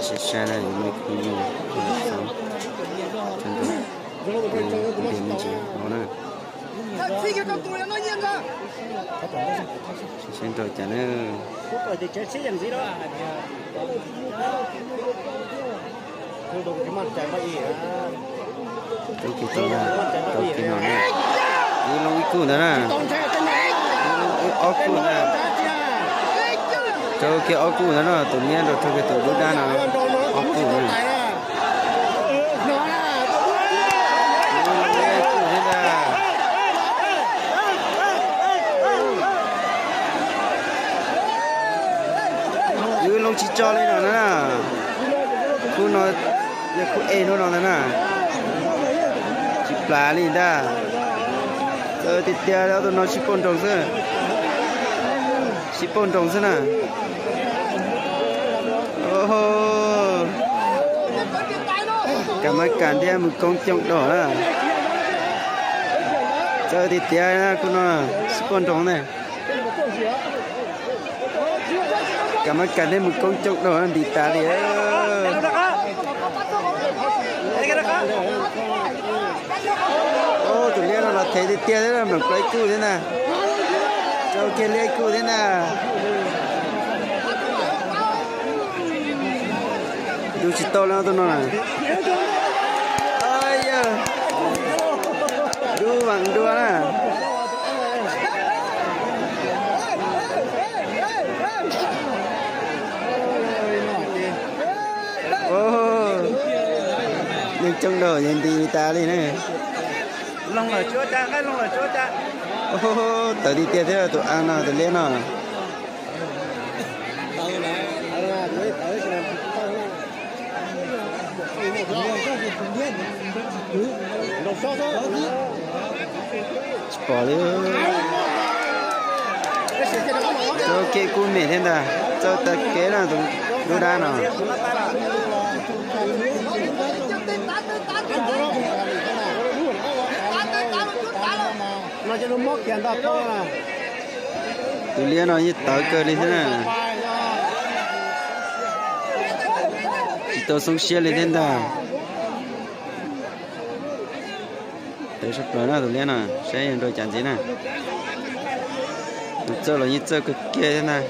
Saib saib na, yuav muaj ib khub nyuj xov, ntiag me ntsis no na. Saib nrau cas na. Rub kiag tau na, tau kiag no na. Wb loob ib kuj ntawd na. Wb loob ob kuj ntawd. Raug kiag ob kuj ntawd no, tus niab nrog raug kiag tus dub dab no ob kuj na. Wb loob tsis tso li no na. Khub no yog khub E hnub no ntag na. Tsis plam li ntag. Txawm tiag tiag ob tug no sib pauj nroos xwb. Sib pauj nroos xwb na. Kam mab kas thiab mus koob cooj dog na. Txawm tiag tiag khub no sib pauj nroos ne. Kam mab kas thiab mus koob cooj dog ntiv tas li. Tus liab no los thev tiag tiag thiab, npleem plaws ib kuj thiab ntag. Raug kiag liab ib kuj thiab ntag. Dub tsis tau li tus no na. Yog dub vam dua na. Neeg coob dog yeej nti tas li na. Tawv tiag tiag thiab tus a no, tus liab no. Tsis pom li. Txoj kev kub mem thiab ntag, txawj tag kev na tus dub dab no. Tus liab no yeej tawv kawg li thiab na. Tsis tau xoob siab li thiab ntag. Tawv tshaj plaws na tus liab no, saib yuav nrau cas ntxiv na. Tus txawj los yeej txawj kawg kiag thiab ntag.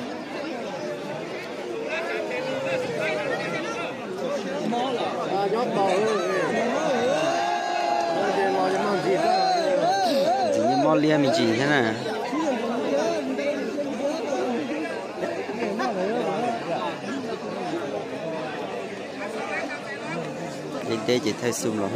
Ntxiv yeej mob liab me ntsis thiab na. Deb deb ces thaij xu los.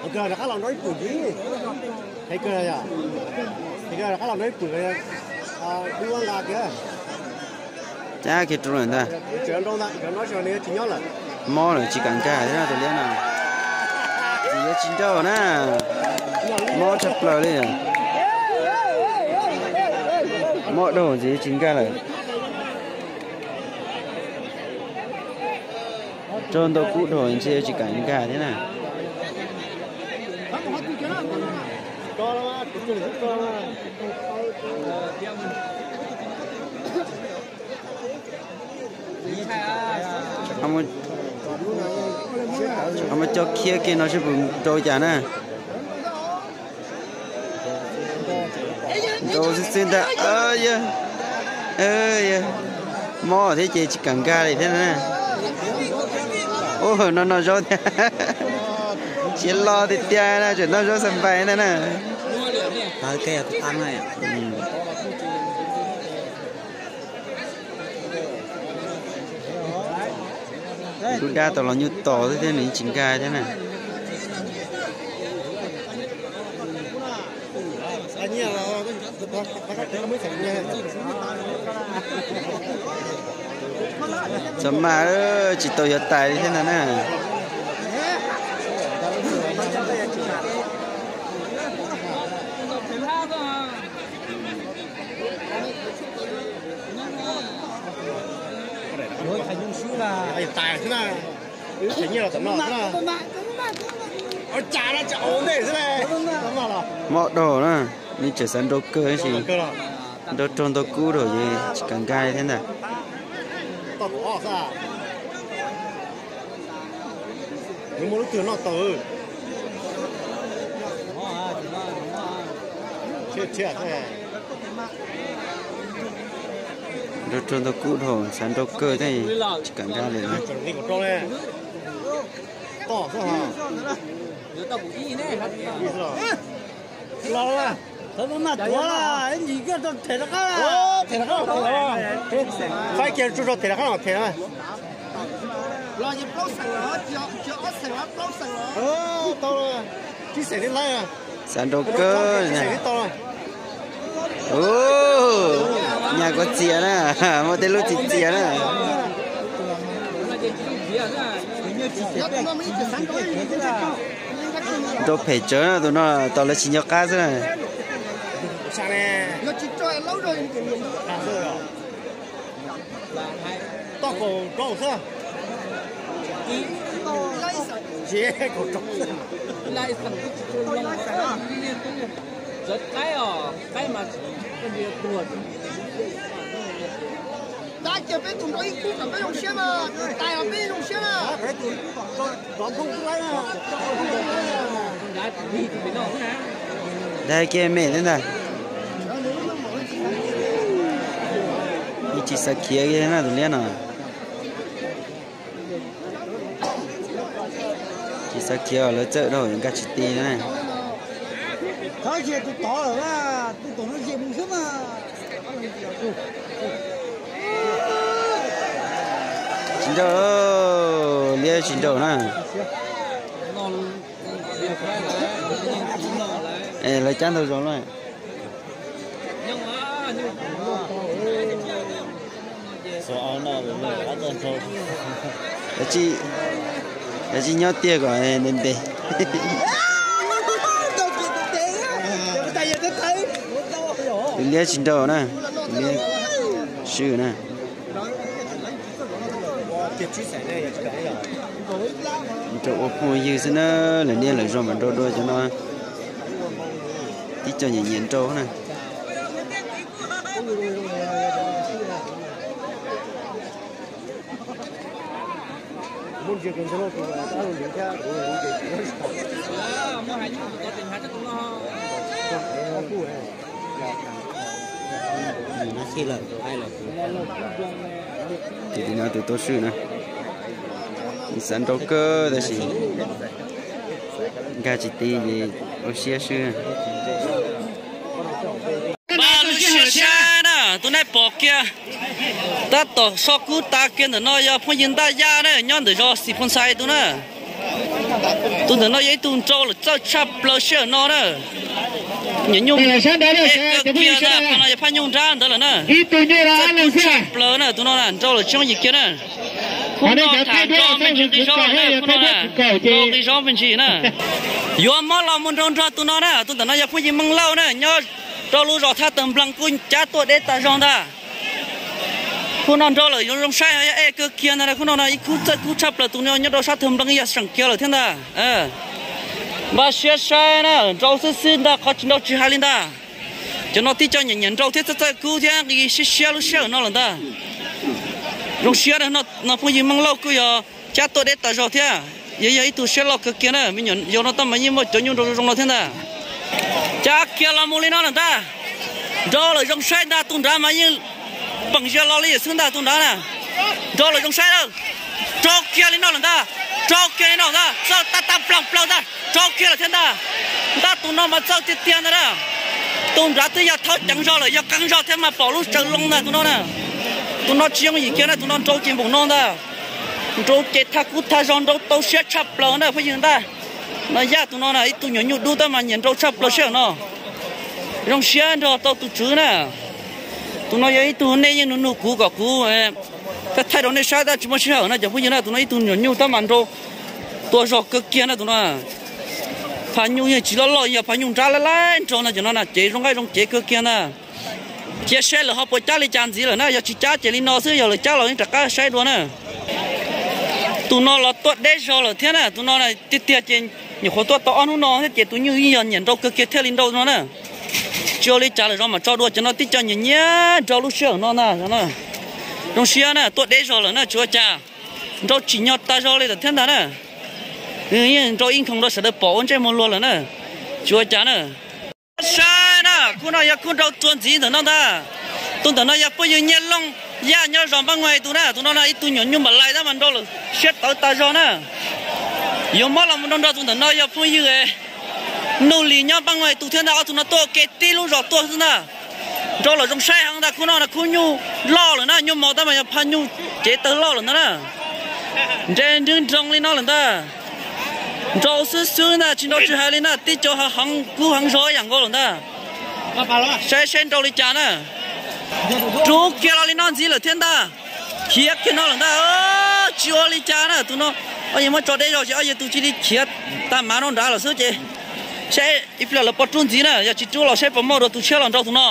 Rov qab los nrau ib pwm ntxiv. Rov qab los nrau ib pwm, dub nqa kiag. Cab kiag rau lawm ntag. Mob lawm tsis kam nkag thiab tus liab no. Tsis yuav tsis nrau na. Mob tshaj plaws li. Mob dhau tsis yuav tsis nkag lawm. Raug ntau kub dhau ntshe tsis kam nkag thiab na. Ho muab coj khiab kiag no seb puas nrau cas na. Nrau xwb xwb ntag. Yog, mob thiab ces tsis kam nkag li thiab na. Ua no noj zaub thiab. Siav lo tiag tiag na, tseem noj zaub xab npais ntag na. Dub dab tau los nyuj tos xwb thiab nws tsis nkag thiab na. Txhob maj, tsis tau yuav tais li thiab ntag na. Mob dhau na, nej tseem xav nrau kawg tab sis nrau raug ntau kub dhau ces tsis kam nkag li thiab ntag. Nrau raug ntau kub dhau, xav nrau kawg thiab tsis kam nkag li na. Faib kiag tsuj zog them rov qab los them na. Tau tsib xeem li laib. Xav nrau kawg. Nyaj kuv txias na, muaj tej lub txias txias na. Nrau phem tsawv na, tus no tos lawv tsis nco qab xwb na. Toj kaum rau xwb. Tab cia peb tus nrau ib kub kom peb zoo siab na, tais los peb zoo siab na. Dag kiag me thiab ntag. Yeej tsis xav khiav li na tus liab no. Tsis xav khiav, lawv txawj dhau nkag tsis ti na. Tsis nrau, liab tsis nrau na. Lawv cab ntau zaus lawm. Lawv tsis nyob tiag kom ntev ntev. Tus liab tsis nrau na, tus liab swb na. Nrau ua phooj ywg xwb na, lawv niaj lawv zog mas nrau dua cov no. Tib co nyiam nyiam nrau na. Ces li no tus tau swm na, xav nrau kawg tab sis nkag tsis ti ces ua siab swb. Lub siab sab na, tus nej pom kiag tab tom so kub tas kiag ntawm no yog phooj ywg Ntaj Yaj na, nyob ntawm zos Xis Phoo Xais tus na. Tus ntawm no yog ib tug nrau lawm txawj tshaj plaws sij hawm no na. Nyuam nyuj eb kawg kiag ntag, phaj no yog phaj nyuj nrab ntawd lawm na. Txawj kub tshaj plaws na, tus no na nrau lawm tsis yooj yim kiag na. Khub no tham nrau me ntsis nqi zaub na, khub no nrau nqi zaub me ntsis na. Yuav muab los mus nrau nrog tus no na, tus ntawm no yog phooj ywg Meej Lauj na, nyob rau lub zos Thaj Tawg Nplees kuj cab tuaj deb tas zog ntag. Khub no nrau lawm zoo zoo saib, yog eb kawg kiag ntag, khub no ib khub txawj kub tshaj plaws, tus no nyob rau sab Tawg Nplees yog seem kiag lawm thiab ntag. Npaj siab saib na, nrau xwb xwb ntag, qhov tsis nrau tsis hais li ntag. Cov no tib co nyiam nyiam nrau thiab txawj txawj kub thiab nqi siab siab lub sij hawm no lawm ntag. Zoo siab no, phooj ywg Meej Lauj kuj yog cab tuaj deb tas zog thiab, yog yog ib tug siab loj kawg kiag na, me nyuam yaus no tab mas yeej muaj cov nyuj nrau zoo no thiab ntag. Cab kiag los mus li no lawm ntag. Nrau lawm zoo saib ntag, tus nrad mas yeej peem zias los li xwb ntag tus nrad na. Nrau lawm zoo saib lawm. Rau kiag li no lawm ntag. Rau kiag li no ntag, txawj tab tab plaws plaws ntag, rau kiag lawm thiab ntag. Ntab tus no mas txawj tiag tiag ntag na. Tus nrad twb yog thaub ceev zog lawm, yog qeeb zog thiab mas pom lub tsaws loo ntag tus no na. Tus no tsis yooj yim kiag na, tus no nrau ces npaum no ntag. Nrau ces thaj kub thaj zog, nrau tau siab tshaj plaws na phooj ywg ntag. No Yaj tus no na ib tug nyuam nyuj dub tab mas nyiam nrau tshaj plaws sij hawm no. Zoo siab nrog tau tus tswv na. Tus no yog ib tug nej yeej nug nug kuv kom kuv thaij thaij rau nej saib tab tsis muaj sij hawm no cov phooj ywg na. Tus no ib tug nyuam nyuj tab mas nrau tua zog kawg kiag na tus no. Phaj nyuj yeej tsis loj loj, yog phaj nyuj nrab laj laj nrau na cov no na, cev zoo nqaij zoo cev kawg kiag ntag. Cia saib lawv ho puas cab li cas ntxiv lawm na, yog tsis cab ces li no xwb, yog lawv cab los yeej rov qab saib dua na. Tus no los tuaj deb zog lawm thiab na, tus no tiag tiag ces nyuam qhuav tuaj tau ob hnub no thiab ces tus nyuj yeej yog nyiam nrau kawg kiag thiaj li nrau no na. Tsis ua li cas lawm, zov mam tso dua, cov no tib co nyiam nyiam nrau lub sij hawm no ntag. Zoo siab na, tuaj deb zog lawm na, tsis ua cas. Nrau tsim nyog tag zog li lawm thiab ntag na. Yeej nrau ib nkhoos rau sawv daws pom ua ntsej muag luag lawm na, tsis ua cas na. Saib na, khub no yog khub nrau txuas ntxiv ntawm no ntag. Tus ntawm no yog phooj ywg Nyiaj Looj Yaj nyob zos Npab Nuj tus na, tus no na ib tug nyuam nyuj npam lais tab mas nrau lawm siab tawv tag zog na. Yuav muab los mus nrau nrog tus ntawm no yog phooj ywg Nuj Lis nyob Npab Nuj tus thiab ntag, ob tug no tuaj ua ke tib lub zos tuaj xwb ntag. Nrau lawm zoo saib heev ntag, khub no na khub nyuj loj lawm na, nyuj mos tab mas yog phaj nyuj cev tawg loj lawm ntag na. Nres nrwb nroos li no lawm ntag. Nrau xwb xwb ntag, tsis nrau tsis hais li na, tib co heev kub heev zog ib yam nkaus lawm ntag. Saib seb nrau li cas na. Rub kiag los li no ntxiv lawm thiab ntag. Khiav kiag no lawm ntag. Tsis ua li cas na tus no. Ob yawg muab tso deb zog ces ob yawg tus cia li khiav tag mav no nrad lawm xwb ces saib ib pliag lawv puas rub ntxiv na, yog tsis rub los saib puas muaj dua tus tshiab los nrau tus no.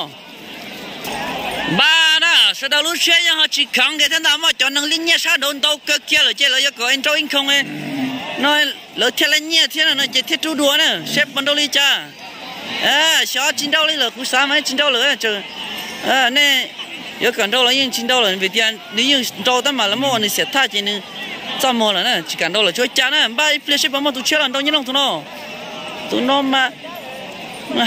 Npaj na, sawv daws lub siab yeej ho tsis kheev kiag thiab ntag, muaj cov neeg lij nyiaj sab nraud ntau kawg kiag lawm ces lawv yuav kom nrau ib nkhoos no lawv thiaj laj nyiaj thiab no ces thiaj rub dua na, saib puas nrau li cas. Xyov tsis nrau li lawm, kuv xav mas tsis nrau lawm. Nej yuav kom nrau los yeej tsis nrau lawm vim tias nws yeej nrau tab mas lawv muab ua nws xiam thaj ces nws txaj muag lawm na, tsis kam nrau lawm tsis ua cas na, npaj ib pliag saib puas muaj tus tshiab los nrau Nyiaj Looj tus no. Tus no mas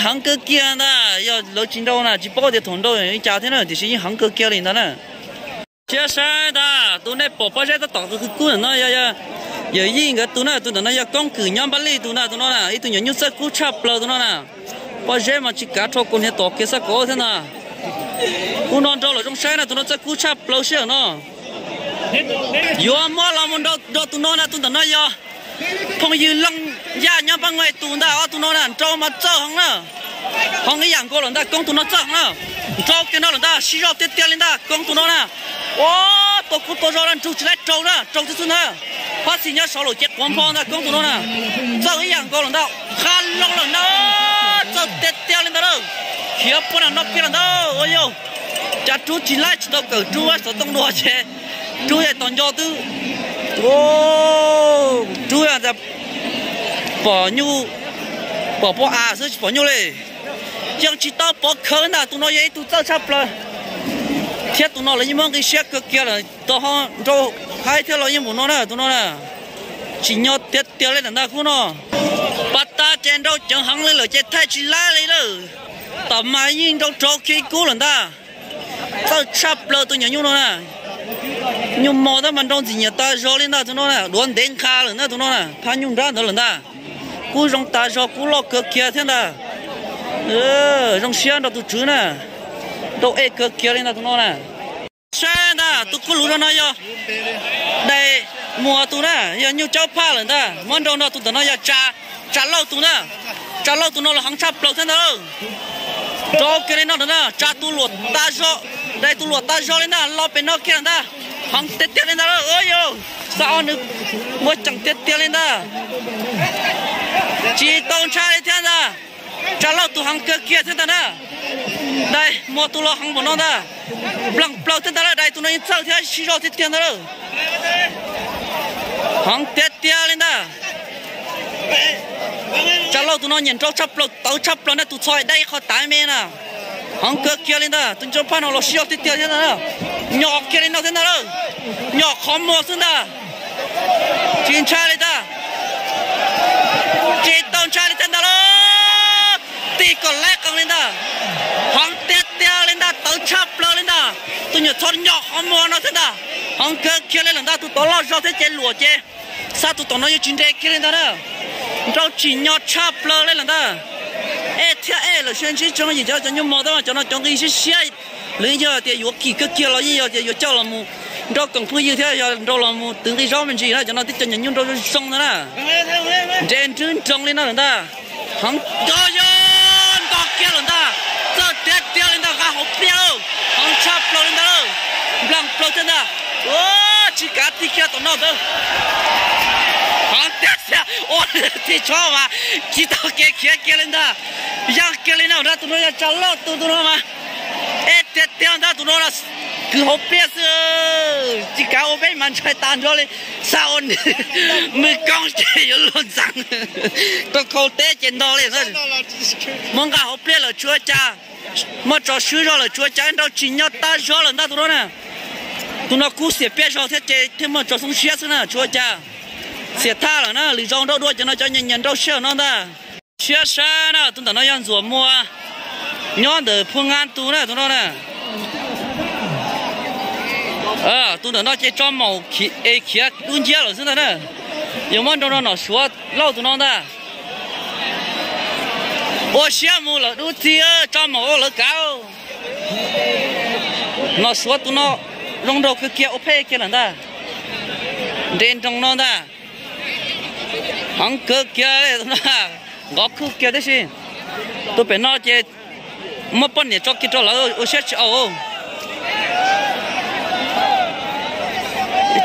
heev kawg kiag ntag, yog lawv tsis nrau na tsis paub tias thaum nrau li cas thiab na, tiam sis yeej heev kawg kiag li ntag na. Siab saib ntag, tus nej pom pob zeb tab tom kub kub ntawm no yog yawm yij nkawd tus na, tus ntawm no yog Koob Kwm nyob Npab Lij tus ntag, tus no na ib tug nyuam nyuj txawj kub tshaj plaws tus no na. Pob zeb mas tsis kav rho kaus hniav tom kiag xab kaum ub thiab ntag. Tus no nrau lawm zoo saib na, tus no txawj kub tshaj plaws sij hawm no. Yuav muab los mus nrau tus no na, tus ntawm no yog phooj ywg Looj Yaj nyob Npab Nuj tus ntag, ob tug no na nrau mas txawj heev na. Heev ib yam nkaus lawm ntag, Koob tus no txawj heev na. Nrau kiag no lawm ntag, sib zog tiag tiag li ntag, Koob tus no na. Ua, tua kub tua zog na, nrug tsis laib raug na, raug xwb xwb ntag. Phab xis nyob saud lawm ces quav npho ntag, Koob tus no na. Txawj ib yam nkaus lawm ntag, qha loo lawm ntag, txawj tiag tiag li ntag lauj. Khiav puag nram no kiag lawm ntag, ua yog cas rub tsis laib, tsis tau kawm rub xov tooj dua ces rub tos nco twb, rub pom nyuj, pom pob av xwb tsis pom nyuj li. Yeej tsis tau pov khawv ntag, tus no yog ib tug txawj tshaj plaws thiab tus no lawv yeej muab nqi siab kawg kiag lawm, tos ho nrau haib thiab los yeej npaum no na, tus no na. Tsim nyog tiag tiag li lawm ntag khub no. Pas tas ces nrau ceev heev li lawm ces thaij tsis laib li lawm. Tam mas yeej nrau rau khi kub lawm ntag. Txawj tshaj plaws tus nyuam nyuj no na. Nyuj mos tab mas nrau ntxim nyiam tas zog li ntag tus no na, duav ntev nqha lawm ntag tus no na, phab nyuj nrab ntawd lawm ntag. Kub zoo tas zog, kub loj kawg kiag thiab ntag. Zoo siab nrog tus tswv na, nrau ej kawg kiag li ntag tus no na. Saib ntag, tus kuj lus rau no yog dais muas tus na, yog nyuj caub phaj lawm ntag, muab nrau nrog tus ntawm no yog tsa, tsa lauj tus na. Tsa lauj tus no los heev tshaj plaws thiab ntag lauj. Nrau kiag li no ntag na, tsa tus luam tas zog, dais tus luam tas zog li ntag, los pem no kiag ntag. Heev tiag tiag li ntag lauj, yog xav ob nws muaj ceem tiag tiag li ntag. Tsis tau ntshai li thiab ntag. Tsa lauj tus heev kawg kiag thiab ntag na. Dais muas tus los heev npaum no ntag. Nplees plaws thiab ntag lauj, dais tus no yeej txawj thiab sib zog tiag tiag ntag lauj. Heev tiag tiag li ntag. Tsa lauj tus no nyiam nrau tshaj plaws, tawv tshaj plaws na, tus txho dai ib qho tav me na. Heev kawg kiag li ntag, tus ncoob phaj no los sib zog tiag tiag thiab ntag na. Nyom kiag li no thiab ntag lauj. Nyom qhov muag xwb ntag. Tsis ntshai li ntag. Tsis tau ntshai li thiab ntag lauj. Tig kom laib qees li ntag. Heev tiag tiag li ntag, tawv tshaj plaws li ntag. Tus nyuam txho nyom qhov muag no thiab ntag. Heev kawg kiag li lawm ntag, tus tod loj zog thiab ces luam ces xav tus tom no yuav tsis nres kiag li ntag na. Nrau tsim nyog tshaj plaws li lawm ntag. Ej thiab ej lawm, sib ntsib tsoom yim cov, cov nyuj mos tab mas cov no cov nqi siab siab. Lawv yog tias yuav kim kawg kiag los yeej yog tias yuav coj los mus nrau koom phooj ywg thiab yog nrau los mus twv nqi zaub me ntsis na, cov no tib co nyuam nyuj nrau zoo zoo ntag na. Nres nrwb nroos li no lawm ntag. Heev, yog nto kiag lawm ntag. Txawj tiag tiag li ntag, nqa hauv pliaj lauj. Heev tshaj plaws li ntag lauj. Nplees plaws thiab ntag. Ua, tsis kav tig kiag tom no ntag. Heev tiag tiag, ua, tig tshob mas tsis tau kev khiav kiag li ntag. Yaj kiag li no ntag, tus no yog tsa lauj tus, tus no mas ej tiag Tiag ntag tus no, kwv hauv pliaj xwb, tsis kav ua peb mas ntshai tas nrho li. Xav ua nws, mus koob ces yuav luag ntxeev. Rau khau teb ces ntog li. Muab nqa hauv pliaj lawm tsis ua cas, muab tso swb zog lawm tsis ua cas, nrau tsis nyob tab zog lawm ntag tus no na. Tus no kub xiam pliaj zog thiab ces thiaj muaj tso xoob siab xwb na tsis ua cas. Xiam thaj lawm na, lwm zaus nrau dua cov no cov nyias nyias nrau sij hawm no ntag. Siab sab na, tus ntawm no yog Ntxuam Muas, nyob ntawm Phu Nqa tus na tus no na. Tus ntawm no ces tso maum es khiav dub nciab lawm xwb ntag na. Yuav muab nrau no Nom Suav Lauj tus no ntag. Ua siab mus lawm dub txig, tso maum ua lawv kav. Nom Suav tus no zoo nraug kawg kiag, ua phem kiag lawm ntag. Nres nroos no ntag. Heev kawg kiag li, nqov khuj kiag tib si. Tus pem no ces muab poj niam tso kiag rau lawv ua siab tsis au.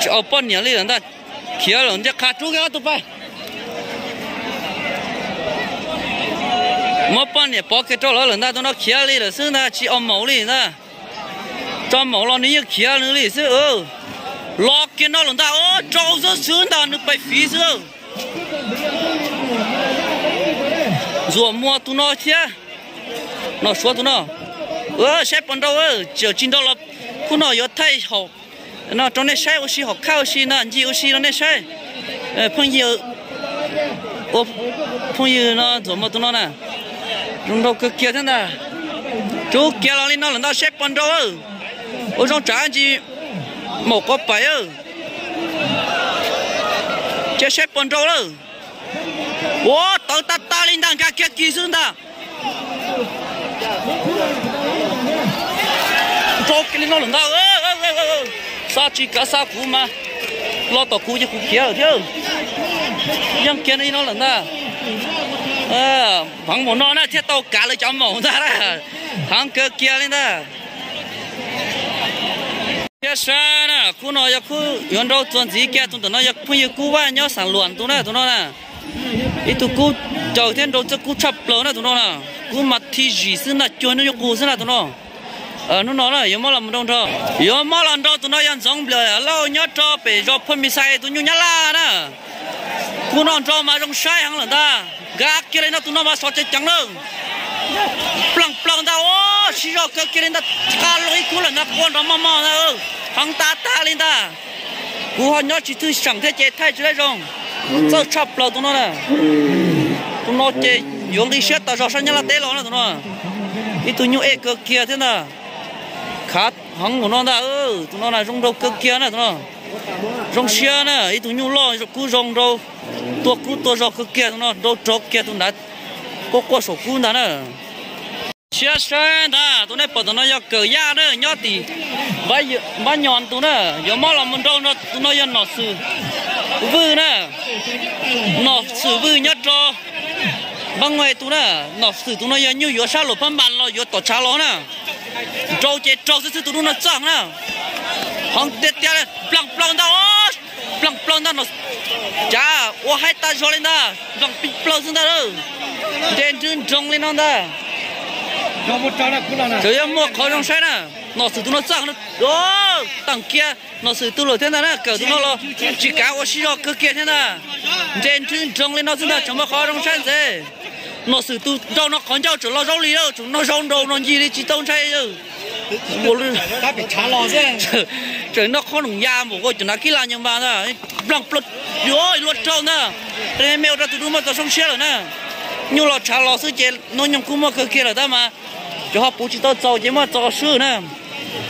Tsis au poj niam li lawm ntag. Khiav lawm ntiaj qha rub kiag ob tug pais. Muab poj niam pov kiag rau lawv lawm ntag, tus no khiav li lawm xwb ntag, tsis au maum li ntag. Tso maum los nws yeej khiav nws li xwb. Los kiag no lawm ntag, rau xwb xwb ntag, nws pais fiv xwb. Ntxuam Muas tus no thiab Nom Suav tus no, saib puas nrau, txawm tsis nrau los khub no yuav thaij hauv no rau nej saib ua si, hom khaj ua si no, ncig ua si rau nej saib. Phooj ywg, ua phooj ywg no Ntxuam Muas tus no na, zoo nraug kawg kiag thiab ntag. Rub kiag los li no lawm ntag, saib puas nrau. Ua zoo tsav ntsis maum quav pais. Cia saib puas nrau lawm. Ua tawv tag tag li ntag, nkag kiag kis xwb ntag. Rau kiag li no lawm ntag. Xav tsis kav xav kuv mas los tom kuv ces kuv khiav lawm thiab. Yeej kiag li no lawm ntag. Heev npaum no na thiaj tau kav lawv cov maum ntag. Heev kawg kiag li ntag. Thiab sab na, khub no yog khub yuav nrau txuas ntxiv kiag, tus ntawm no yog phooj ywg Kub Vaj nyob Xaam Luam tus na tus no na. Ib tug kub caws thiab nrau txawj kub tshaj plaws na tus no na. Kub mas thi zim xwb ntag, cuag hnub nyoog qus xwb ntag tus no. Hnub no na yuav muab los nrau nrog, yuav muab los nrau tus no yog Ntxoov Npliam Lauj nyob rau pem zos Phaj Mis Xais tus nyuj Nyab Laj na. Khub no nrau mas zoo saib heev lawm ntag, nkag kiag li no tus no mas xov ceev ceev lawm. Plaws plaws ntag, sib zog kawg kiag li ntag, qab loo ib khub lawm ntag, quaj nrov moj moj ntag, heev tas tag li ntag. Kuv ho nyob tsis thwj seem thiab ces thaij tsis lab zoo. Txawj tshaj plaws tus no na. Tus no ces yuav nqi siab tas zog sab Nyab Laj teb los na tus no. Ib tug nyuj ej kawg kiag thiab ntag. Khav heev tus no ntag, tus no na zoo nraug kawg kiag na tus no. Zoo siab na, ib tug nyuj loj kub zoo nraug, tua kub tua zog kawg kiag tus no, nraug rog kiag tus nrad, quaj quaj saum kub ntag na. Siab sab ntag, tus nej pom tom no yog Kawm Yaj na, nyob tim Npab Nyos tus na, yuav muab los mus nrau no, tus no yog Nom Xwm Vwj na, Nom Xwm Vwj nyob rau Npab Nyos tus na, Nom Xwm tus no yog nyuj yuav sab Luam Phab Npas los yuav tom tshav los na. Nrau ces raug xwb xwb tus dub no txaj na. Heev tiag tiag, plaws plaws ntag, plaws plaws ntag no. Cas ua haib tas zog li ntag, plaws plaws xwb ntag. Nres nrwg nroos li no ntag. Tseem yuav muaj qhov zoo saib na. Nom Xwm tus no txaj, teem kiag Nom Xwm tus lawm thiab ntag na, Kawm tus no los tsis kav ua sib zog kawg kiag thiab ntag. Nres nrwg nroos li no xwb ntag, tseem muaj qhov zoo saib ntxiv. Nom Xwm tus nrau no qhov ncauj tseem los zaub li, tseem noj zaub nrau no ncig li tsis tau ntshai. Tseem noj qhob noom ya npaum ua cov nav kib la nyuag npas ntag, plaws plaws, luaj raug ntag. Me ua rau tus dub muaj txoj zoo siab lawm na. Nyuj los tshav los xwb ces hnub nyoog kub muaj kawg kiag lawm tab mas cov ho puv tsis tau txaus ces muaj txoj swb na.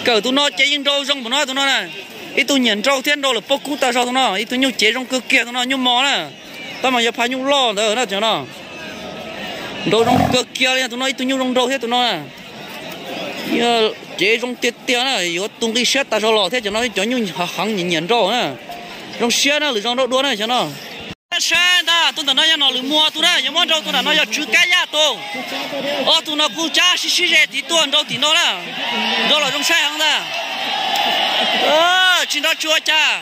Kawm tus no ces yeej nrau zoo npaum no tus no na. Ib tug nyiam nrau thiab nrau lawm poob kub tas zog tus no, ib tug nyuj cev zoo kawg kiag tus no, nyuj mos na. Tab mas yog pha nyuj loj ntawd na cov no. Nrau zoo kawg kiag li tus no, ib tug nyuj zoo nrau thiab tus no. Cev zoo tiag tiag na, yuav tu nqi siab tas zog los thiab cov no, cov nyuj heev nyiam nyiam nrau na. Zoo siab na, lwm zaus nrau dua na cov no. Saib ntag, tus ntawm no yog Nom Lwm Muas tus na, yuav muab nrau tus ntawm no yog Tswv Kab Yaj tus. Ob tug no kuj cab sib sib ze tid tuaj nrau tim no na. Nrau los zoo saib heev ntag. Tsis nrau tsis ua cas.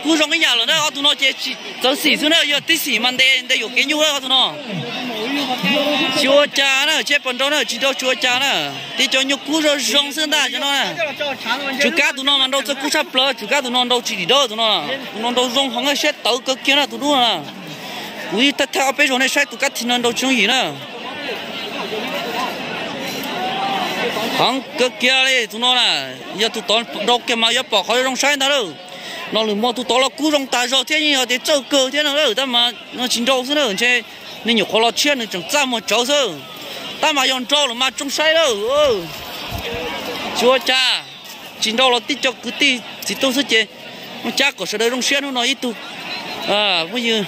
Kuj zoo ib yam lawm na, ob tug no ces tsis txawv xim xwb na, yog tib xim mas ntes ntes yuam kev nyuj ob tug no. Tsis ua cas na, tsheb puas nrau na, tsis nrau tsis ua cas na. Tib cov nyuag kub zoo zoo xwb ntag cov no na. Tswv Kab tus no mas nrau txawj kub tshaj plaws, Tswv Kab tus no nrau tsis dim dawb tus no. Tus no nrau zoo heev, siab tawv kawg kiag na tus dub no na. Kuv ib thaj thaj ob peb zaug nej saib tus kab thi no nrau tsis yooj yim na. Heev kawg kiag li tus no na. Yog tus tod nrau kiag mas yuav pom qhov zoo saib ntag lauj. Nom Lwm Muas tus tod los kub zoo tas zog thiab, yeej yog tias txawj kawg thiab no lauj, tab mas no tsis nrau xwb na, ntshe nws nyuam qhuav los tshiab nws tseem txaj muag tsawv xwb. Tab mas yog nrau lawm mas zoo saib lauj. Tsis ua cas, tsis nrau los tib co kwv tij txiv tub xwb ces muaj cab kom sawv daws zoo siab hnub no ib tug phooj ywg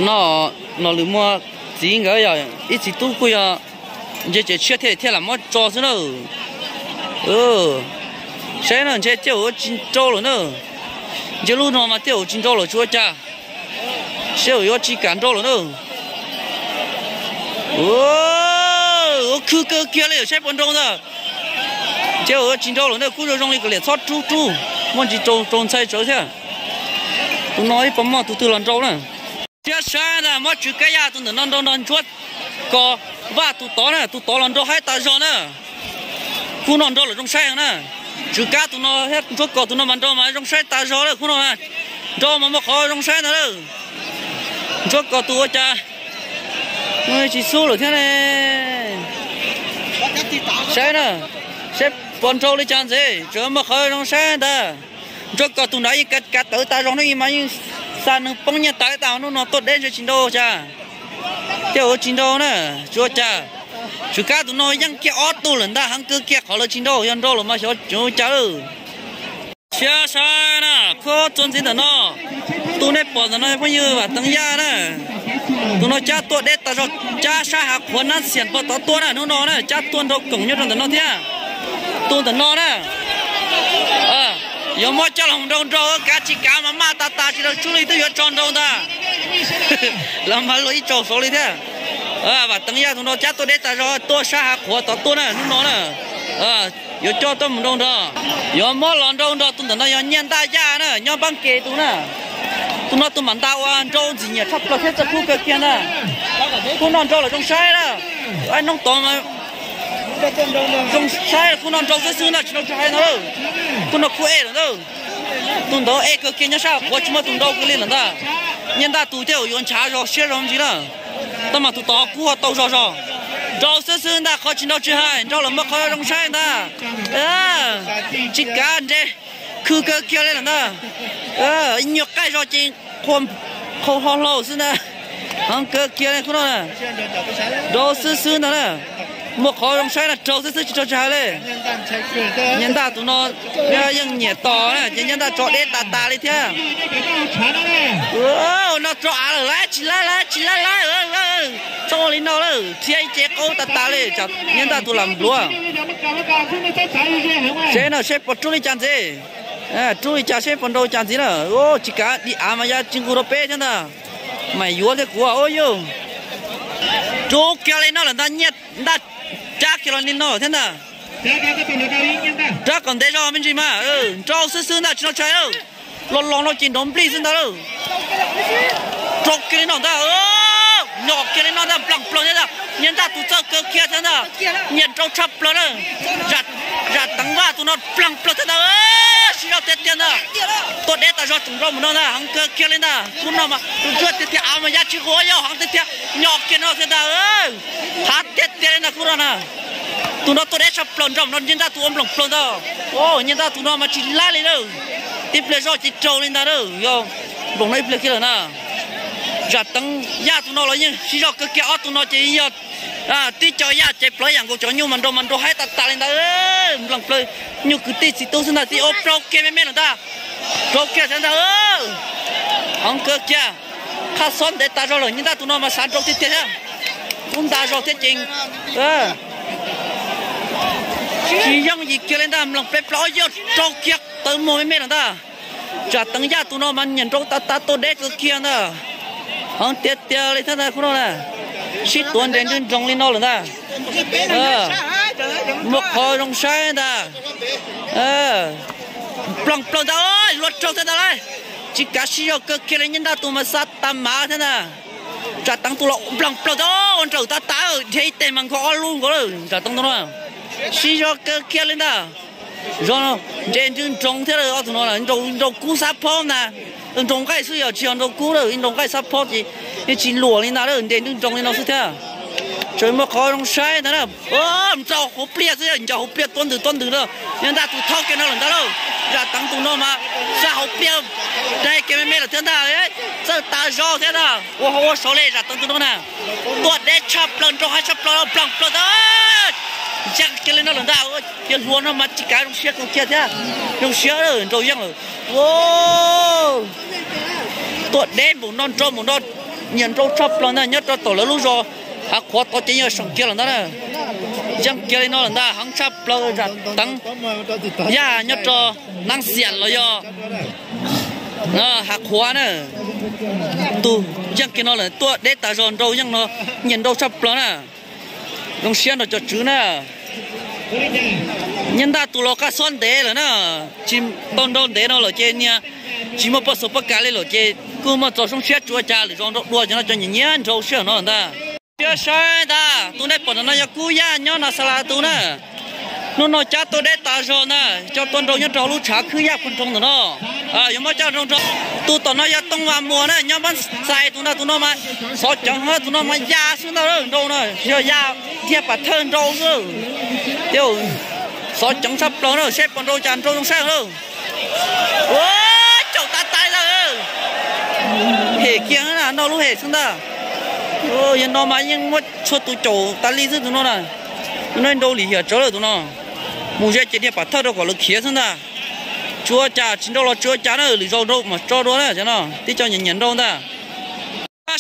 no, Nom Lwm Muas txiv nkawd yog ib txiv tub kuj yog ntshe tseem tshiab thiaj thiaj lam muab tso xwb na. Saib no ntshe tej zaum yuav tsis nrau lawm na. Ntshe lub no mas tej zaum tsis nrau lawm tsis ua cas. Seb yuav tsis kam nrau lawm na. Ua khwv kawg kiag li, saib puas nrau ntag. Ntshe yuav tsis nrau lawm na, kub zoo zoo li kom liam txhob rub rub, muaj ntsis rau rau ntxhai tsawv thiab. Tus no ib puas muaj tus twg los nrau na. Siab saib ntag, muab Tswv Kab Yaj tus ntawm no nrau nrog Ntsuab Kos Vaj tus tod na, tus tod los nrau haib tas zog na. Khub no nrau lawm zoo saib heev na. Tswv Kab tus no thiab Ntsuab Kos tus no mas nrau mas zoo saib tas zog lawm khub no na. Nrau mas muaj qhov zoo saib ntag lawm. Ntsuab Kos tus ua cas tsis xub lawm thiab ne. Saib na, saib puas nrau li cas ntxiv, tseem muaj qhov zoo saib ntag. Ntsuab Kos tus nrad yeej kav tawv tas zog, hnub ib mas yeej xa neeg poob nyiaj tas tas, hnub no tuaj deb ntshe tsis nrau cas. Tej zaum tsis nrau na, tsis ua cas. Tswv Kab tus no yeej kiag ob tug lawm ntag, heev kawg kiag qhov lawv tsis nrau, yog nrau lawm mas xyov tseem ua cas lawm. Siab saib na, khub txuas ntxiv ntawm no, tus nej pom ntawm no phooj ywg Vam Teev Yaj na. Tus no cab tuaj deb tas zog, cab sab hav qhuav nab xiam pog tod tuaj na, hnub no na cab tuaj nrau koom nyob rau ntawm no thiab. Tus ntawm no na, yuav muab coj los nrau nrau, kav tsis kav mas maj tas tas tsis tau tsub li twb yuav tso nrau ntag. Los mas luag ib tsaug saud li thiab. Vam Teev Yaj tus no cab tuaj deb tas zog, tuaj sab hav qhuav tod tuaj na, hnub no na. Yuav coj tuaj mus nrau nrog, yuav muab los nrau nrog tus ntawm no yog Nyiaj Ntaj Yaj na, nyob Npab Ke tus na. Tus no tus mam nta ua nrau ntxim nyiam tshaj plaws thiab txawj kub kawg kiag ntag. Khub no nrau lawm zoo saib na. Noob tod zoo saib, khub no nrau xwb xwb ntag, tsis nrau tsis hais ntag. Khub no khub ej lawm ntag. Tus ntawd ej kawg kiag, nyob sab qhuav tsis muaj tus nrau kiag li lawm ntag. Nyiaj Ntaj tus tej zaum yuav nchav zog siab zog ntsis na. Tab mas tus tod kuj ho tau zog zog. Nrau xwb xwb ntag, qhov tsis nrau tsis hais, nrau los muaj qhov zoo saib ntag. Tsis kav nres, khw kawg kiag li lawm ntag. Ib nyuag qaij zog ces qhua qhau hlo hlau xwb ntag. Heev kawg kiag li khub no na. Nrau xwb xwb ntag na. Muaj qhov zoo saib no, raug xwb xwb tsis raug tsis hais li. Nyiaj Ntaj tus no yeej nyiam tos na, ces Nyiaj Ntaj tso deb tas tas li thiab. No rau av lawm, laib tsis laib, laib tsis laib, laib. Txhob ua li no lawm, thiab ib ce qaub tas tas li, Nyiaj Ntaj tus lam npluav. Seb no seb puas rub li cas ntxiv. Rub li cas seb puas nrau cas ntxiv na. Tsis kav dim av mas ya tsis nqus rau peb thiab ntag. Mas yuav thiab kuv ua yuj. Rub kiag li no lawm ntag, Nyiaj Ntaj rab kiag los li no thiab ntag. Rab kom ntev zog me ntsis mas, nrau xwb xwb ntag tsis nrau tshais lawm. Los los no ces nrov nplij xwb ntag lawm. Rau kiag li no ntag, nyom kiag li no ntag, nplees plaws thiab ntag. Nyiaj Ntaj tus txawj kawg kiag thiab ntag. Nyiam nrau tshaj plaws na. Zam Teev Vaj tus no nplees plaws thiab ntag. Siv zog tiag tiag ntag. Tuaj deb tas zog tseem nrau mus no ntag, heev kawg kiag li ntag. Khub no mas tus ntsuag tiag tiag, av mas ya tsis nqus, yog heev tiag tiag, nyom kiag no thiab ntag. Qhav tiag tiag li ntag khub no na. Tus no tuaj deb tshaj plaws, nrau mus no Nyiaj Ntaj tus ua nplees plaws ntag. Nyiaj Ntaj tus no mas tsis laib li lawm. Tib pliag zoj ces raug li ntag lawm, yog nplees no ib pliag kiag lawm na. Zam Teev Yaj tus no los yeej siv zog kawg kiag, ob tug no ces yog tib co yaj ces plaub yam nkaus, cov nyuj mas nrau mas nrau haib tas tas li ntag. Nplees plaws, nyuj kwv tij txiv tub xwb ntag, tib ua plaub kiag me me lawm ntag. Plaub kiag thiab ntag. Heev kawg kiag. Qhab xob ntev tas zog lawm, Nyiaj Ntaj tus no mas xav nrau tiag tiag thiab. Kub nta zog thiab ces tsis yooj yim kiag li ntag, nplees peb plaub, yog raug kiag tawv muag me me lawm ntag. Zam Teev Yaj tus no mas nyiam nrau tas tas, tuaj deb kawg kiag ntag. Heev tiag tiag li thiab ntag khub no na. Sib tuav nres ntswg ntsoog li no lawm ntag. Muaj qhov zoo saib ntag. Nplees plaws ntag, luag raug thiab ntag lauj. Tsis kav, sib zog kawg kiag li, Nyiaj Ntaj tus mas xa tas mav thiab ntag. Zam Teev tus los nploog plaws tau ua nrawm tab tab dhia ib teg mas nkag ob lub nkaus lawm Zam Teev tus no. Sib zog kawg kiag li ntag. Zog nres nrw nroos thiab ob tug no nrau kub xab phob ntag. Nrau nqaij xwb yog tsis yog nrau kub lawm, nrau nqaij xab phob ces yeej tsis luam li ntag lawm, nres nrw nroos li no xwb thiab. Tseem muaj qhov zoo saib ntag na. Nrau hauv pliaj xwb, ncaws hauv pliaj tuab ntws tuab ntws lawm. Nyob ntaj tus thauj kiag no lawm ntag lauj. Zam Teev tus no mas sab hauv pliaj, dai kiag me me lawm thiab ntag. Txawj tas zog thiab ntag, ua hauv ua saud li Zam Teev tus no na. Tuaj deb tshaj plaws, nrau hais tshaj plaws, nploog plaws tau. Yeej kiag li no lawm ntag, cia hluas no mas tsis kav zoo siab kiag thiab. Zoo siab nrau yeej lawm. Tuaj deb npaum no, nrau npaum no, nyiam nrau tshaj plaws ntag. Nyob rau tom lawv lub zos hav qhuav tod ces yeej seem kiag lawm ntag na. Yeej kiag li no lawm ntag, heev tshaj plaws Zam Teev. Yaj nyob rau Nab Xiam los yog hav qhuav na, tus yeej kiag no lawm, tuaj deb tas zog, nrau yeej no, nyiam nrau tshaj plaws na. Zoo siab nrog cov tswv na. Nyob ntaj tus los qab xob ntev lawm na, tsis tau nrau ntev no lawm ces niag tsis muaj pob xus pob kas li lawm ces kuj muaj txoj zoo siab tsuav cas lwm zaus nrau dua cov no cov nyiam nyiam nrau siab no lawm ntag. Siab saib ntag, tus nej pom ntawm no yog Kub Yaj nyob Nas Xas Las tus na. Hnub no cab tuaj deb tas zog ntag, coj tuaj nrau nyob rau lub tshav khwb Yaj Phu Nroo ntawm no. Yuav muab coj nrau nrau. Tus tom no yog Tooj Vas Muas na, nyob Npab Xais tus ntag, tus no mas xov ceev, tus no mas ya xwb ntag, nrau na, yog ya dhia pam thawj nrau xwb. Xov ceev tshaj plaws na, seb puas nrau cas nrau zoo saib lauj. Ua caum tas tas lawm. Hem kiag na, noj lub hem xwb ntag. Yog no mas yeej muab txhua tus caum tas li xwb tus no na. Tus no nrau lim hiam tsawv lawm tus no. Mus ze ces dhia pam thawj rau kom lawv khiav xwb ntag. Tsis ua cas, tsis nrau los tsis ua cas na, lwm zaus nrau mam tso dua na, cov no tib co nyiam nyiam nrau ntag.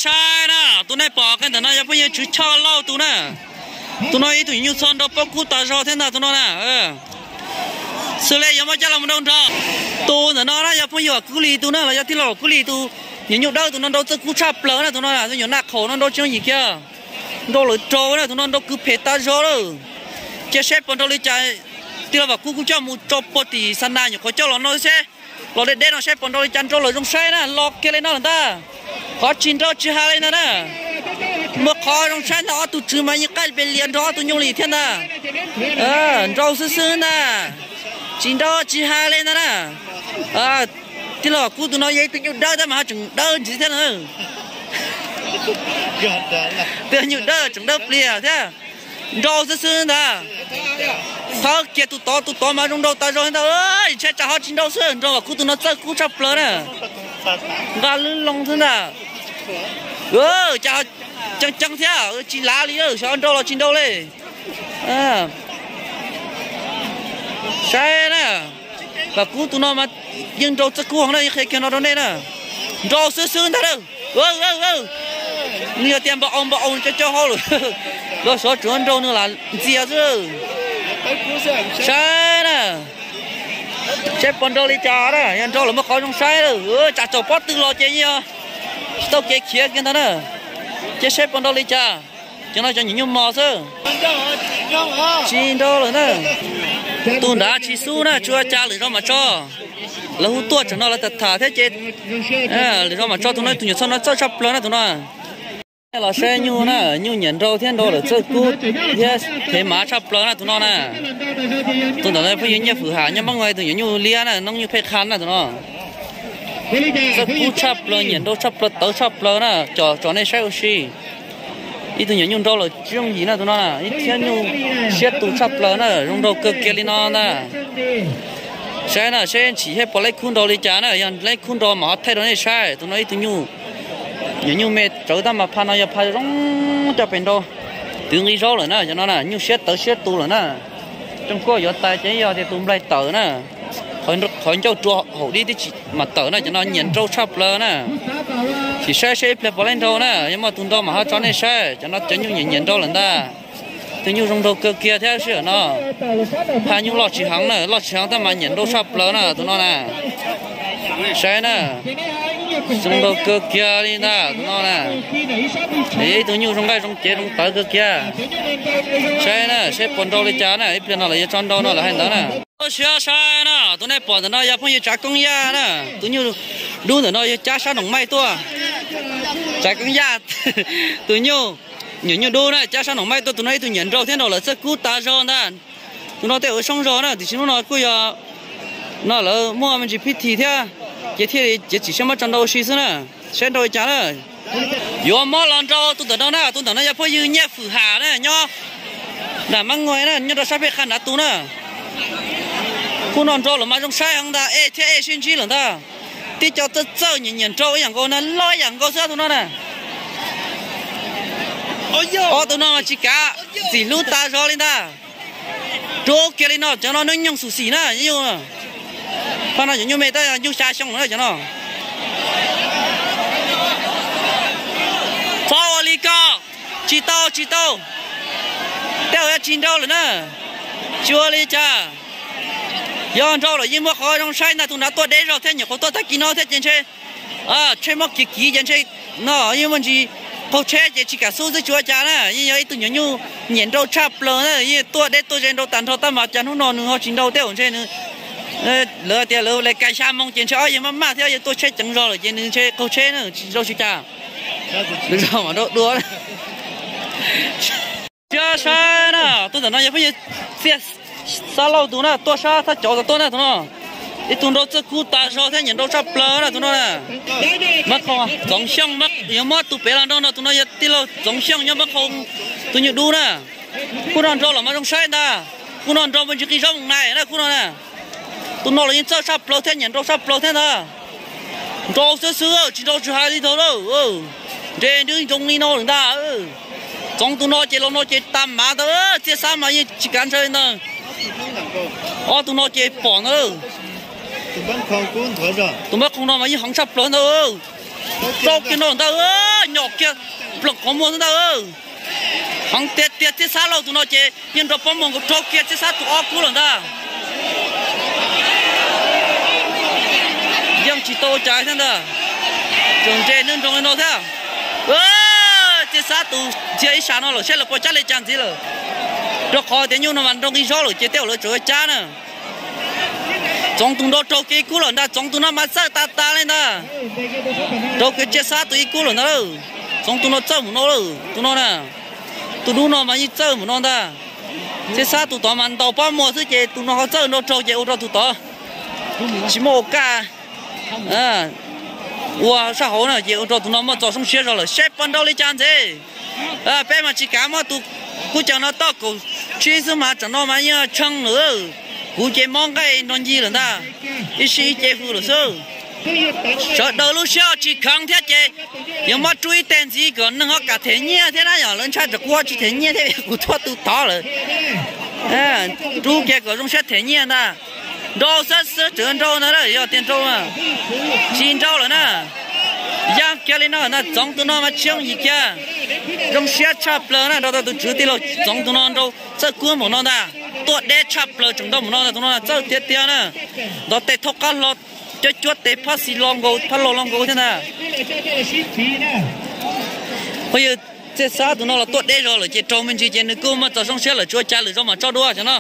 Saib na, tus nej pom qee ntawm no yog phooj ywg Tswv Choj Lauj tus na. Tus no ib tug nyuj txho nrau pob kub tas zog thiab ntag tus no na. Xws li yuav muab coj los nrau nrog. Tus ntawm no na yog phooj ywg Vam Kub Lis tus na los yog tij laug Vam Kub Lis tus. Nyuam nyuj dawb tus no nrau txawj kub tshaj plaws na tus no, nyuam naj qhaum no nrau tsis yooj yim kiag. Nrau lawv rau na tus no nrau kwv phem tas zog lawm. Cia seb puas nrau li cas, tij laug Vam Kub kuj coj mus tso puag tim Xa Nas nyuam qhuav coj los no seb. Los deb deb no seb puas nrau li cas, nrau lawm zoo saib na, los kiag li no lawm ntag. Qhov tsis nrau tsis hais li ntag na. Muaj qhov zoo saib ntag, ob tug tswv mas yeej qaij pes lias nrog ob tug nyuj li thiab ntag. Nrau xwb xwb ntag, tsis nrau tsis hais li ntag na. Tij laug Vam Kub tus no yog ib tug nyuj dawb tab mas ho tseem dawb ntxiv thiab na. Tus nyuj dawb tseem dawb pliag thiab. Nrau xwb xwb ntag. Thawb kiag tus tod, tus tod mas zoo nrau tas zog ntag. Ntshai tsam ho tsis nrau xwb, nrau Vam Kub tus no txawj kub tshaj plaws na. Nqa lwb loo xwb ntag. Cas ceev ceev thiab, tsis lav li, xyov nrau los tsis nrau li. Saib na, Vam Kub tus no mas yeej nrau txawj kub heev na, yeej qhia kiag no rau nej na. Nrau xwb xwb ntag na. Nws yog tias npau au npau au cov cov hauj lwm, los xyov tsuav nrau nws lam ntxias xwb. Saib na, saib puas nrau li cas na, yog nrau lawm muaj qhov zoo saib lawm, tsam txaus pob tw los ces yog tsis tau kev khiav kiag ntag na. Cia saib puas nrau li cas. Cov no cov nyuam nyuj mos xwb. Tsis nrau lawm na. Tus nrad tsis xub na, tsis ua cas, lwm zaus mam tso. Lawv hu tuaj tsam no lawv tham tham thiab ces lwm zaus mam tso. Tus no tus nyuam txhob no txawj tshaj plaws na tus no. Los saib nyuj na, nyuj nyiam nrau thiab nrau lawm txawj kub thiab thev mav tshaj plaws na tus no na. Tus ntawm no phooj ywg Nyiaj Fwm Ham nyob Moob Ais, tus nyuam nyuj liab na, noob nyuj pheej qha na tus no. Txawj kub tshaj plaws, nyiam nrau tshaj plaws, tawv tshaj plaws na, cov tso nej saib ua si. Ib tug nyuam nyuj nrau lawm tsis yooj yim na tus no na, ib thiab nyuj siab tus tshaj plaws na, zoo nrau kawg kiag li no ntag. Saib na, saib ntshim thiab puas laib kub nrau li cas na, yog laib kub nrau mas ho thaij rau nej saib. Tus no ib tug nyuj, nyuam nyuj me tsawv tab mas pha no yog pha zoo coj pes nrau, twv nqi zaub lawm na, cov no na nyuj siab tawv siab tus lawm na. Rooj kuaj yuav tas ces yog tias tus nplaig tawm na, qhov ncauj rua haum dib tib si mas tawm na, cov no nyiam nrau tshaj plaws na. Sim saib seb ib pliag puas laib nrau na, yog muaj tus nrau mas ho tso nej saib, cov no cov nyuj nyiam nyiam nrau lawm ntag. Tus nyuj zoo nrau kawg kiag thiab sij hawm no. Pha nyuj loj tsis heev na, loj tsis heev tab mas nyiam nrau tshaj plaws na tus no na. Saib na, zoo nrau kawg kiag li ntag tus no na. Ib tug nyuj zoo nqaij zoo cev zoo tawv kawg kiag. Saib na, saib puas nrau li cas na, ib pliag no lawv yuav tso nrau no lawv hais ntawd na. Siab saib na, tus nej pom ntawm no yog phooj ywg Tsav Koob Yaj na, tus nyuj dub ntawm no yog cab sab noo maij tuaj. Tsav Koob Yaj tus nyuj, nyuam nyuj dub na, cab sab Noom Maij tuaj tus no ib tug nyiam nraug thiab nraug lawv txawj kub tas zog ntag. Tus no tej zaum soob zog na, tiam sis hnub no kuj yog no lawv muaj me ntsis phij thi thiab, ces thiaj li ces txim siab muab tso nraug ua si xwb na, saib nraug li cas na. Yuav muab los nraug tus ntawm no na, tus ntawm no yog phooj ywg Nyiaj Fwm Ham na, nyob nram Mab Nkuaj na, nyob rau sab peb qha nrad tus na. Kuj no nraug lawm mas zoo saib heev ntag, ej thiab ej sib ntsib lawm ntag. Tib co txawj txawj nyiam nyiam nraug ib yam nkaus na, loj ib yam nkaus xwb tus no na. Ob tug no mas tsis kav, txim hlub tas zog li ntag. Rub kiag li no, cov no hnub nyoog xum xim na, pab no nyuam nyuj me tab nyuj xya xyoo na cov no. Txhob ua li ko, tsis tau tsis tau. Tej zaum yuav tsis nraug lawm na, tsis ua li cas. Yog nraug lawm yeej muaj qhov zoo saib ntag, tus nrad tuaj deb zog thiab nyuam qhuav tuaj tag kis no thiab ces ntshe tsheb muab kiv kiv ces ntshe no yeej muaj ntsis qaug tsheb ces tsis kam xub xwb tsis ua cas na, yeej yog ib tug nyuam nyuj nyiam nraug tshaj plaws na, yeej tuaj deb tuaj ze nraug tas nrho tab mas cas hnub no nws ho tsis nraug tej zaum ntshe nws lawv tias lawv lai kais xya moo ces ntshe ob yawg maj maj thiab yawg tuaj tsheb ceev zog lawm ces nws ntshe qaug tsheb na tsis nraug tsis cas. Nws zog mam nraug dua. Siab saib na, tus ntawm no yog phooj ywg Txiaj Xab Lauj tus na, tuaj sab Thaj Cauv tom tuaj na tus no. Ib tug nraug txawj kub tas zog thiab nyiam nraug tshaj plaws na tus no na. Muab qhov Txoov Xyooj, yuav muab tus pem los nraug no, tus no yog tij laug Txoov Xyooj nyob Mab Qhoo, tus nyuj dub na. Khub no nraug los mas zoo saib ntag, khub no nraug mas ntsis qi zaub mus nais na khub no na. Tus no los yeej txawj tshaj plaws thiab nyiam nraug tshaj plaws thiab ntag. Nraug xwb xwb tsis nraug tsis hais li ntawd lauj. Nres nrwb ntsoov li no lawm ntag. Txoov tus no ces los no ces tag mav ntag, Txiaj Xab mas yeej tsis kav ntshaw li ntag. Ob tug no ces pom ntag. Tus Mab Qhoo no mas yeej heev tshaj plaws ntag. Rau kiag no ntag, nyom kiag ploom qhov muag xwb ntag. Heev tiag tiag, Txiaj Xab Lauj tus no ces yeej nrog pob muag nkaus, rau kiag Txiaj Xab tus ob kub lawm ntag. Yeej tsis tau ua cas thiab ntag, tseem nres nrwb ntsoov li no thiab. Txiaj Xab tus ntxias ib sab no lawm, saib lawv puas cab li cas ntxiv lawm. Rau qhov tias nyuj no mas nroo ib zaub lawm ces tej zaum lawv tseem ua cab na. Txoov tus no raug kiag ib kub lawm ntag, Txoov tus no mas txawj tas tas li ntag. Raug kiag Txiaj Xab tus ib kub lawm ntag. Txoov tus no txawj mus no lawm, tus no na. Tus dub no mas yeej txawj mus no ntag. Txiaj Xab tus tod mas ntaus pob muag xwb ces tus no ho txawj nrau raug ces ua rau tus tod tsis muaj ua kaj ua sab hauv na, ces ua rau tus no muaj txoj soob siab zog lawm, saib puas nrau li cas ntxiv. Peb mas tsis kav, muab tus kub caws no toj kaum tsib xwb mas tsam no mas yeej tshee lawm. Kuv ces mob nqaij nrog ncig lawm ntag, ib sij ib ce hws lawm xwb. Sawv daws lub siab tsis kheev thiab ces yuav muab rub ib teg ntxiv kom neeg ho kam them nyiaj thiab na, yog lawv ntshai tsam kuv tsis them nyiaj thiab kuv tuaj tus tod lawm. Rub kiag kom zoo siab them nyiaj ntag. Nrau xwb xwb, tseem nrau ntag, yog tias nrau, tsis nrau lawm na. Yaj kiag li no na, Txoov tus no mas tsis yooj yim kiag. Zoo siab tshaj plaws na, nrau tau tus tswv tij laug Txoov tus no nrau txawj kub npaum no ntag. Tuaj deb tshaj plaws tseem nrau npaum no ntag, tus no txawj tiag tiag na. Ntov tes thaub qab hlo, cuab cuab tes phab xis lo nkaus, phab lo lo nkaus thiab ntag. Phooj ywg, Txiaj Xab tus no los tuaj deb zog lawm ces raug me ntsis ces nws kuj muaj txoj zoo siab lawm, tsis ua cas, lwm zaus mam tso dua xyov no.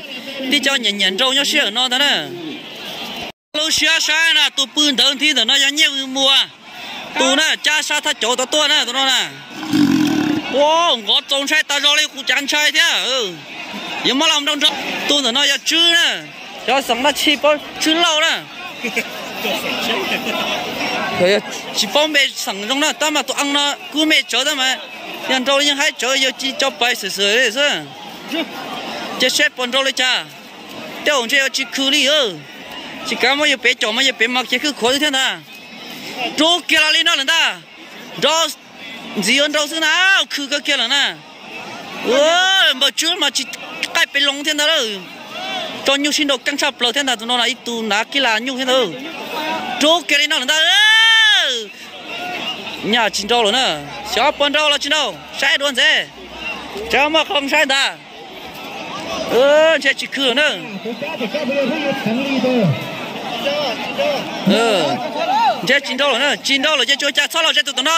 Tib co nyiam nyiam nrau nyob sij hawm no ntag na. Lub siab saib na, tus pw ntawd nthi ntawm no yog Nyiaj Vwm Muas tus na, cab sab Thaj Cauv tod tuaj na tus no na. Ua nkov txaus ntshai tas zog li, kuv cav ntshai thiab. Yuav muab los nrau nrau. Tus ntawm no yog Tswb na, xyov xeem dab tsi, Tswb Lauj na. Tsis paub npe xeem zoo na, tab mas tus eej no kub me tsawv tab mas yog nrau yeej haib tsawv, yog ci co pais xwm xwm li xwb. Ces saib puas nrau li cas. Tej zaum ntshe yuav tsis khw li, tsis kav muab yawg pem com mas yawg pem mas khiav khwb khuav xwb thiab ntag. Rub kiag los li no lawm ntag. Nrau ntxiv yuav nrau xwb na, khw kawg kiag lawm na. Npawg Tswb mas tsis qaij pes loo thiab ntag. Tso nyuj sib nrau keej tshaj plaws thiab ntag, tus no ib tug nav kib las nyuj thiab ntag. Rub kiag li no lawm ntag. Nyaj tsis nrau lawm na. Xyov puas nrau los tsis nrau, saib dua ntxiv. Tseem muaj qhov saib ntag. Ntshe tsis khw lawm na. Ntshe tsis nrau lawm na, tsis nrau lawm ces tsis ua cas, txhob los ze tus tom no.